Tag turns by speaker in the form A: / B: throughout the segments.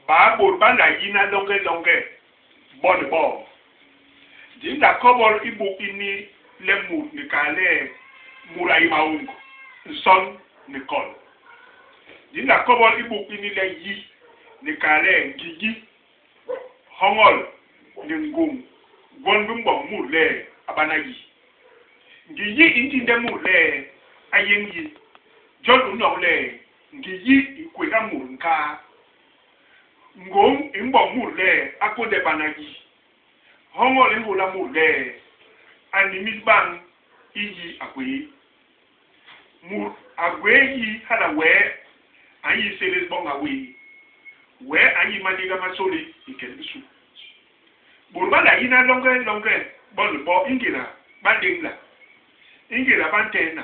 A: Baa bôt ba nla yina longe longe bo ni bo? Di nla kobol i buk ini le mut ni kal le mut a yé maông, nson ni kon. Di nla kobol i buk ini le yi ni kal le ngi-yi, hoñol ni ngôñ gwon bi mboñ mut le a bana yi. Ngi-yi i ntinde mut le a yéñ yi. Jon u nok le ngi-yi i kwéha mut nkaa. Ngôñ i mboñ mut le a kônde bana yi. Hoñol i nhôla mut le a nimis bañ i yi a gwéé. Mut a gwéé yi hala wee a nyi sélés boña wéé, wee a nyi maliga ma sôli i kel bisu. Bôt ba nla yina longe longe bo ni bo i ngéda ba nléñla, i ngéda ba ntehna,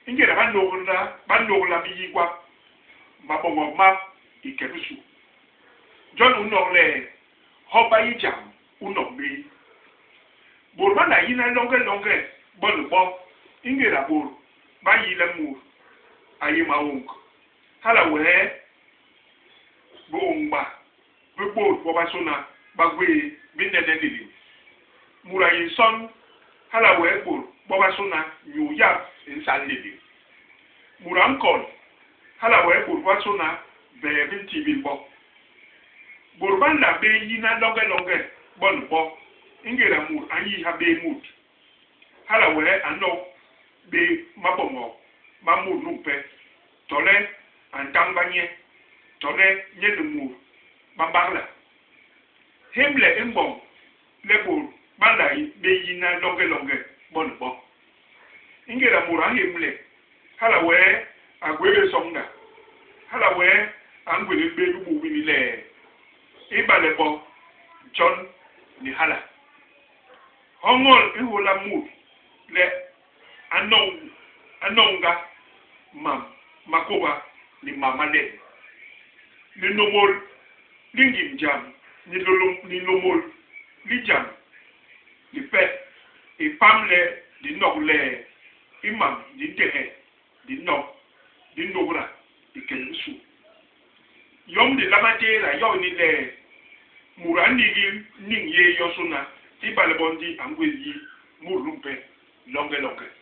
A: i ngéda ba nôgda, ba nôgla biyi gwap, maboñok map i ke bisu. Jon u nok le hop ba yi jam u nok bé. Bôt ba nla yina longe longe bo ni bo i ngéda bôt ba yi le mut a yé maôñg, hala wee biôñgba bi bôt bobasôna ba gwéé bi nene nlélém. Mut a yé nson, hala wee bôt bobasôna nyuu yap i nsal nlélém. Mut a nkon, hala wee bôt bobasôna bee bi ntibil bo. Bôt ba nla bé yina longe longe bo ni bo i ngéda mut a nyi ha bé mut, hala wee a nok bé maboñok ma mut numpe, tole a ntañba nye, tole nye ni mut ba mbagla. Hémle i mboñ le bôt ba nla bé yina longe longe bo ni bo. I ngéda mut a nhémle, hala wee a gwé bé soñda, hala wee a ngwélél bé bibuk bini le, ibale bo, jon, ni hala. Hoñol i nhôla mut le a noñ, a noñga mam ma kôba ni mam ma len. Linômôl li ngim jam ni linômôl li jam lipe i pam le di nok le i mam di ntehe, di nok, di nôgda i kel bisu. Yom di nlama tééda yo ini le, mut a nigil niñ yé yosôna ibale bo ndi a ngwés yi mut numpe longe longe.